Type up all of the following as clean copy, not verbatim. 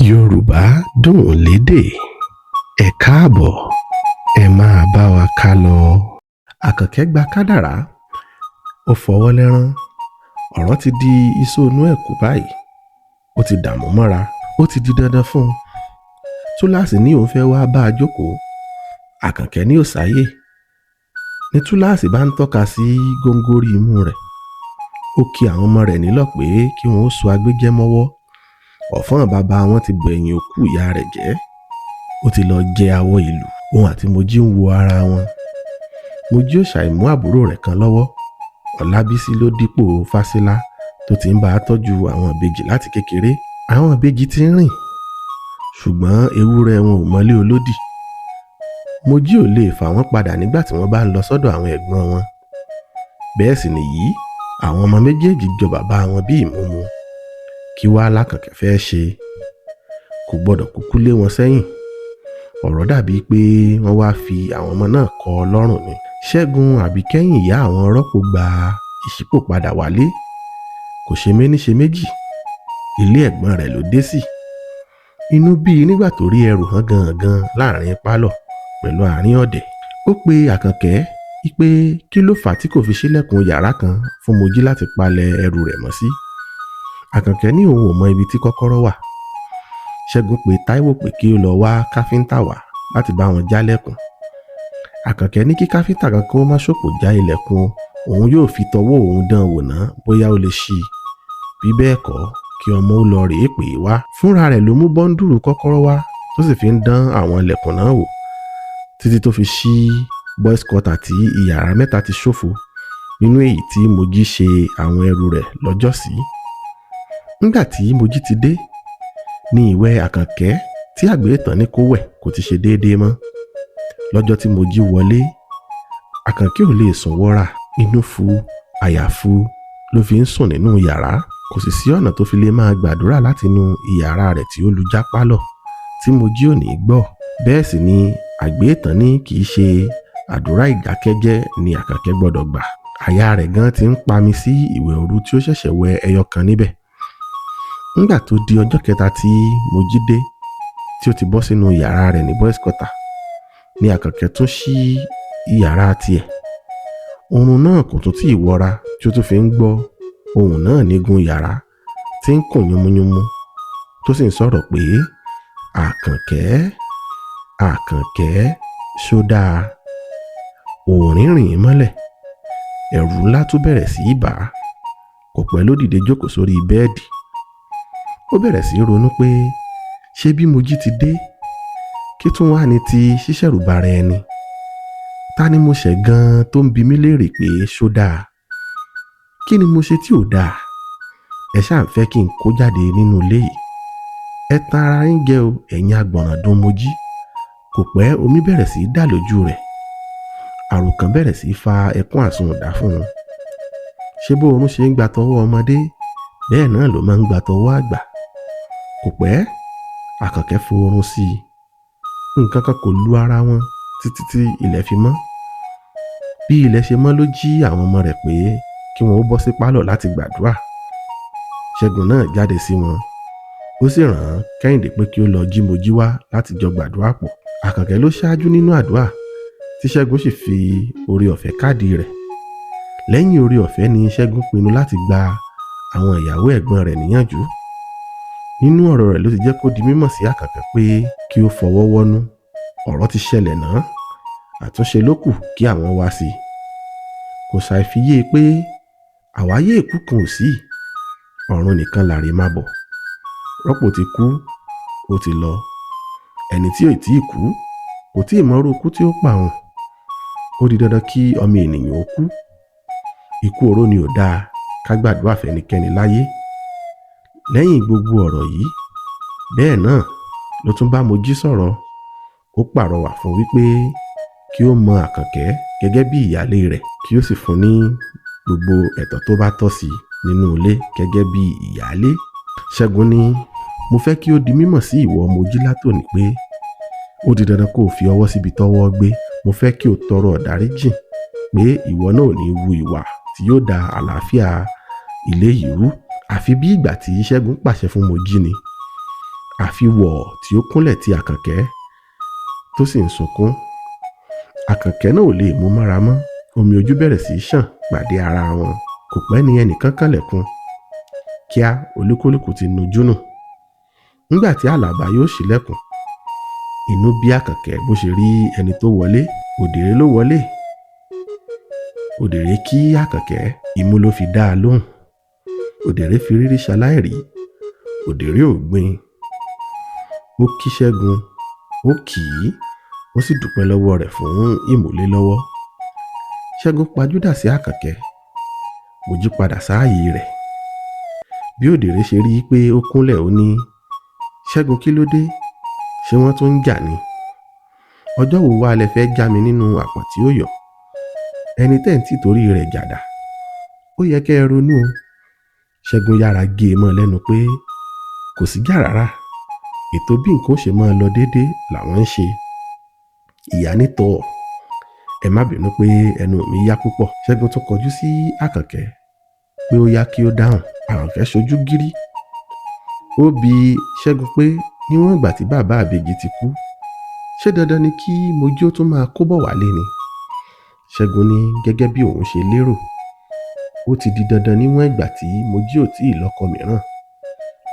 Yorùbá dùn lédè. Ẹ káàbọ̀, ẹ máa bá wa ká lọ. Àkànkẹ́ gba kádàrá, ó fọwọ́ lẹ́rán. Ọ̀rọ̀ ti di iṣó inú ẹ̀kú báyìí. Ó ti dààmú mọ́ra, ó ti di dandan fún un. Túláàsì ní òun fẹ́ wáá bá a jókòó. Àkànkẹ́ ní òsáyè ní túláàsì bá ń tọ́ka sí góńgóri imú rẹ̀. Ó ki àwọn ọmọ rẹ̀ nílọ̀ pé kí wọ́n ó so agbéjẹ́ mọ́wọ́. Ọ̀fọ́n bàbá wọn ti bẹ̀yìn òkú ìyá rẹ̀ jẹ́. Ó ti lọ́ọ́ jẹ àwọ̀ ìlú. Òun àti Mojí ń wo ara wọn. Mojí ò ṣàì mú àbúrò rẹ̀ kan lọ́wọ́. Ọlábísí ló dípò Fáṣílá tó ti ń bá a tọ́jú àwọn ìbejì láti kékeré. Àwọn ìbejì ti ń rìn, ṣùgbọ́n ewúrẹ́ wọn ò mọlé olódì. Mojí ò lè fà wọ́n padà nígbà tí wọ́n bá ń lọ sọ́dọ̀ àwọn ẹ̀gbọ́n wọn. Bẹ́ẹ̀ sì nìyí, àwọn ọmọ méjèèjì jọ bàbá wọn bí ìmúmu. Kí wàá lákànkẹ́ fẹ́ ṣe? Kò gbọ́dọ̀ kúkú lé wọn sẹ́yìn. Ọ̀rọ̀ dàbíi pé wọ́n wáá fi àwọn ọmọ náà kọ́ ọ lọ́rùn ni. Ṣẹ́gun àbíkẹ́yìn ìyá àwọn rọ́pò gba ìṣípòpadà wálé. Kò ṣe méní ṣe méjì, ilé ẹ̀gbọ́n rẹ̀ ló dé sí. Inú bí i nígbà tó rí ẹrù hàn gangan láàrin pálọ̀ pẹ̀lú àárín ọ̀dẹ̀. Ó pe Àkànkẹ́ pé kí ló fà á tí kò fi ṣílẹ̀kùn yàrá kan fún Mojí láti palẹ̀ ẹrù rẹ̀ mọ́ sí. Àkànkẹ́ ní òun ò mọ ibi tí kọ́kọ́rọ́ wà. Ṣẹ́gun pe Táíwò pé kí ó lọ wá káfíńtà wá láti bá wọn jálẹ̀kùn. Àkànkẹ́ ní kí káfíńtà kankan ó má ṣòpò já ilẹ̀kùn, òun yóò fi tọwọ́ òun dán wò ná bóyá ó lè ṣí i. Bí bẹ́ẹ̀ kọ́, kí ọmọ ó lọ rèé pè é wá. Fúnra rẹ̀ ló mú bọ́ńdùrú kọ́kọ́rọ́ wá tó sì fi ń dán àwọn ilẹ̀kùn náà wò títí tó fi ṣí boys quarter tí ìyàrá mẹ́ta ti ṣòfò nínú èyí tí Mojí ṣe àwọn ẹrù rẹ̀ lọ́jọ́sí. Nígbà tí Mojí ti dé ní ìwẹ̀ Àkànkẹ́ tí àgbétàn ní kó wẹ̀ kò ti ṣe déédéé mọ́. Lọ́jọ́ tí Mojí wọlé, Àkànkẹ́ ò lè sùn wọra. Inú fu àyà fu ló fi ń sùn nínú yàrá. Kò sì sí ọ̀nà tó fi lè máa gbàdúrà látinú ìyàrá rẹ̀ tí ó lu já pálọ̀ tí Mojí ò ní gbọ́. Bẹ́ẹ̀ sì ni àgbétàn ní kì í ṣe àdúrà ìdákẹ́jẹ́ ni Àkànkẹ́ gbọ́dọ̀ gbà. Àyà rẹ̀ gan ti ń pami sí ìwẹ̀ òru tí ó ṣẹ̀ṣẹ̀ wẹ ẹyọ kan níbẹ̀. Nígbà tó di ọjọ́ kẹta tí Mojí dé, tí ó ti bọ́ sínú yàrá rẹ̀ ní boys quarter, ní Àkànkẹ́ tún ṣí ìyàrá tiẹ̀. Oorun náà kò tún tí ì wọra tí ó tún fi ń gbọ́ ohùn náà nígun yàrá tí ń kùn yúnmúyúnmú tó sì ń sọ̀rọ̀ pé Àkànkẹ́, Àkànkẹ́, ṣó dáa? Òórìn rìn mọ́lẹ̀. Ẹ̀rù ńlá tún bẹ̀rẹ̀ sí í bà á. Kò pẹ́ ló dìde jókòó sórí bẹ́ẹ̀dì. Ó bẹ̀rẹ̀ sí í ronú pé ṣé bí Mojí ti dé, kí tún wá ní ti ṣíṣẹ̀rùbara ẹni? Ta ni mo ṣẹ̀ gan-an tó ń bi mí léèrè pé ṣó dáa? Kí ni mo ṣe tí ò dáa? Ẹ ṣáà ń fẹ́ kí n kó jáde nínú ilé yìí. Ẹ tan ara yín jẹ o, ẹ̀yin agbọ̀nràndún Mojí. Kò pẹ́ omi bẹ̀rẹ̀ sí í dà lójú rẹ̀. Àròkàn bẹ̀rẹ̀ sí í fa ẹkún àsundà fún un. Ṣé bó oorun ṣe ń gba tọwọ́ ọmọdé, bẹ́ẹ̀ náà ló máa ń gba tọwọ́ àgbà. Kò pẹ́, Àkànkẹ́ foorun sí i. Nǹkan kan kò lu ara wọn títí tí ilẹ̀ fi mọ́. Bí ilẹ̀ ṣe mọ́ ló jí àwọn ọmọ rẹ̀ pé kí wọ́n ó bọ́ sí pálọ̀ láti gbàdúrà. Ṣẹ́gun náà jáde sí wọn. Ó sì rán Kẹ́hìndé pé kí ó lọ jí Mojí wá láti jọ gbàdúrà pọ̀. Àkànkẹ́ ló ṣáájú nínú àdúrà tí Ṣẹ́gun sì fi oore ọ̀fẹ́ káàdì rẹ̀. Lẹ́yìn oore ọ̀fẹ́ ni Ṣẹ́gun pinnu láti gba àwọn ìyàwó ẹ̀gbọ́n rẹ̀ níyànjú. Nínú ọ̀rọ̀ rẹ̀ ló ti jẹ́ kó di mímọ̀ sí Àkànkẹ́ pé kí ó fọwọ́ wọ́nú. Ọ̀rọ̀ ti ṣẹlẹ̀ náà, àtúnṣe ló kù kí àwọn wá sí i. Kò ṣàì fi yé e pé àwáyé ìkú kan ò sí, ọ̀run nìkan làrè má bọ̀. Rọ́pò ti kú, ó ti lọ. Ẹni tí ò tí ì kú kò tí ì mọrú ikú tí ó pa òun. Ó di dandan kí ọmọ ènìyàn ó kú. Ikú oró ni ò dáa ká gbàdúrà fẹ́nikẹ́ni láyé. Lẹ́yìn gbogbo ọ̀rọ̀ yìí, bẹ́ẹ̀ náà ló tún bá Mojí sọ̀rọ̀. Ó pàrọwà fún wípé kí ó mọ Àkànkẹ́ gẹ́gẹ́ bí ìyálé rẹ̀, kí ó sì fún ní gbogbo ẹ̀tọ́ tó bá tọ́ sí nínú ilé gẹ́gẹ́ bí ìyálé. Ṣẹ́gun ní, mo fẹ́ kí ó di mímọ̀ sí ìwọ Mojí látòní pé ó di dandan kó o fi ọwọ́ síbi tọ́wọ́ gbé. Mo fẹ́ kí o tọrọ ìdáríjì pé ìwọ náà ò ní wu ìwà tí yóò da àlàáfíà ilé yìí rú. Àfi bí ìgbà tí Ṣẹ́gun pàṣẹ fún Mojí ni. Àfi wọ̀ tí ó kúnlẹ̀ ti Àkànkẹ́ tó sì ń sunkún. Àkànkẹ́ náà ò lè mú mọ́ra mọ́. Omi ojú bẹ̀rẹ̀ sí í ṣàn pàdé ara wọn. Kò pẹ́ ní ẹnìkan kànlẹ̀kùn. Kíá, olúkúlùkù ti nujú nù. Nígbà tí Àlàbá yóò ṣílẹ̀kùn, inú bí Àkànkẹ́ bó ṣe rí ẹni tó wọlé. Òdèré ló wọlé. Òdèré kí Àkànkẹ́, imú ló fi dá a lóhùn. Òdèré fi rírí ṣaláìrí. Òdèré ò gbin. Ó kí Ṣẹ́gun, ó kì í, ó sì dúpẹ́ lọ́wọ́ rẹ̀ fún ìmùlé lọ́wọ́. Ṣẹ́gun pajúdà sí Àkànkẹ́. Mojí padà sáàyè rẹ̀. Bí Òdèré ṣe rí i pé ó kúnlẹ̀, ó ní, "Ṣẹ́gun, kí ló dé? Ṣé wọ́n tún ń jà ni? Ọjọ́ wo wá lẹ fẹ́ já mi nínú àpọ̀n tí ó yọ? Ẹni tẹ́ ń tì torí rẹ̀ jàdà. Ó yẹ kẹ́ ẹ ronú o." Ṣẹ́gun yára gé e mọ́ lẹ́nu pé kò sí jà rárá. Ètò bí nǹkan ó ṣe máa lọ déédéé làwọn ń ṣe. Ìyá nítọ̀, ẹ má bínú pé ẹnu mi yá púpọ̀. Ṣẹ́gun tún kọjú sí Àkànkẹ́ pé ó yá kí ó dáhùn. Àkànkẹ́ ṣojú gírí. Ó bi Ṣẹ́gun pé níwọ̀n ìgbà tí bàbá àbèjì ti kú, ṣé dandan ni kí Mojí ó tún máa kó bọ̀ wálé ni? Ṣẹ́gun ní gẹ́gẹ́ bí òun ṣe lérò, ó ti di dandan níwọ̀n ìgbà tí Mojí ò tí ì lọ́kọ mìíràn,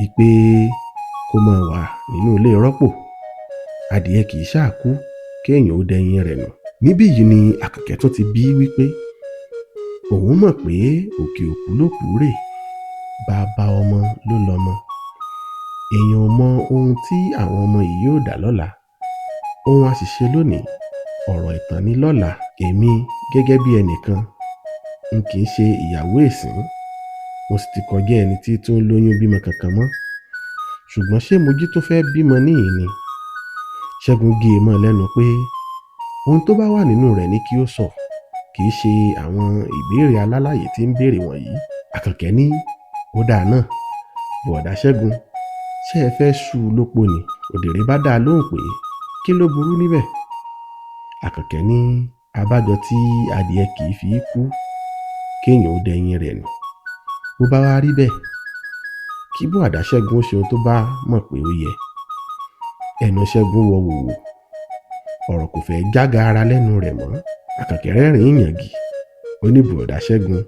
ìpè kó máa wà nínú ilé rọ́pò. Adìẹ kì í ṣáà kú kéèyàn ó dẹyin rẹ̀ nù. Níbí yìí ni Àkànkẹ́ tún ti bí wípé òun mọ̀ pé òkè òkú ló kú rè, bàbá ọmọ ló lọ́mọ. Èèyàn ò mọ ohun tí àwọn ọmọ yìí yóò dà lọ́la. Ohun àṣìṣe lónìí, ọ̀rọ̀ ìtàn ni lọ́la. Èmi gẹ́gẹ́ bí ẹnìkan, n kì í ṣe ìyàwó ìsín, mo sì ti kọjá ẹni tí tó ń lóyún bímọ kankan mọ́. Ṣùgbọ́n ṣé Mojí tó fẹ́ bímọ níyìn ni? Ṣẹ́gun gé e mọ́ lẹ́nu pé ohun tó bá wà nínú rẹ̀ ni kí ó sọ, kì í ṣe àwọn ìbéèrè alálàyé tí ń béèrè wọ̀nyí. Àkànkẹ́ ní ó dáa náà, bọ̀dá Ṣẹ́gun, ṣé ẹ fẹ́ ṣú u lópó ni? Òdèré bá dá a lóhùn pé kí ló burú níbẹ̀? Àkànkẹ́ ní abájọ tí adìẹ kì í fi kú kéèyàn ó dẹyin rẹ̀ nù. Bó bá wá rí bẹ́ẹ̀, kí bọ̀dá Ṣẹ́gun ó ṣe ohun tó bá mọ̀ pé ó yẹ. Ẹnu Ṣẹ́gun wọ wòwò. Ọ̀rọ̀ kò fẹ́ jága ara lẹ́nu rẹ̀ mọ́. Àkànkẹ́ rẹ́rìn-ín yàngì. Ó ní bọ̀dá Ṣẹ́gun,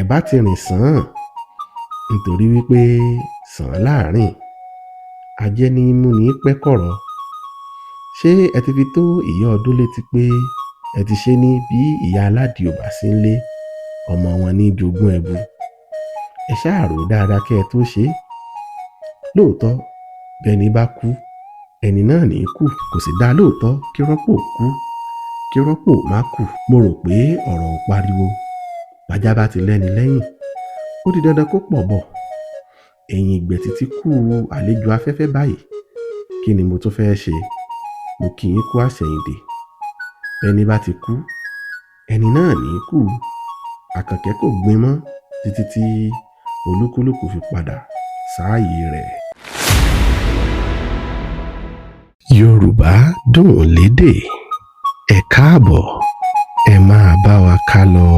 ẹ bá ti rìn sàn án, nítorí wípé sàn án láàrin ajẹ́ ní mú ní pẹ́ kọ̀rọ̀. Ṣé ẹ ti fi tó ìyá ọdún létí pé ẹ ti ṣe ní bí ìyá aládìí ò bá sí nílé, ọmọ wọn ní jogún ẹbu? Ẹ ṣáà rò dáadáa kẹ́ ẹ tó ṣe é. Lóòótọ́, bẹ́ni bá kú, ẹni náà ní kú. Kò sì dáa lóòótọ́ kí rọ́pò kú, kí rọ́pò má kú. Mo rò pé ọ̀rọ̀ ò pariwo. Bájá bá ti lẹ́ni lẹ́yìn, ó di dandan kó pọ̀ bọ̀. Ẹ̀yìn ìgbẹ́ títí kú àlejò afẹ́fẹ́ báyìí. Kí ni mo tún fẹ́ ṣe? Mo kì í kú àṣẹ̀yìndè. Bẹ́ni bá ti kú, ẹni náà ní kú. Àkànkẹ́ kò gbin mọ́ títí tí olúkúlùkù fi padà sáàyè rẹ̀. Yorùbá dùn lédè. Ẹ káàbọ̀, ẹ máa bá wa ká lọ.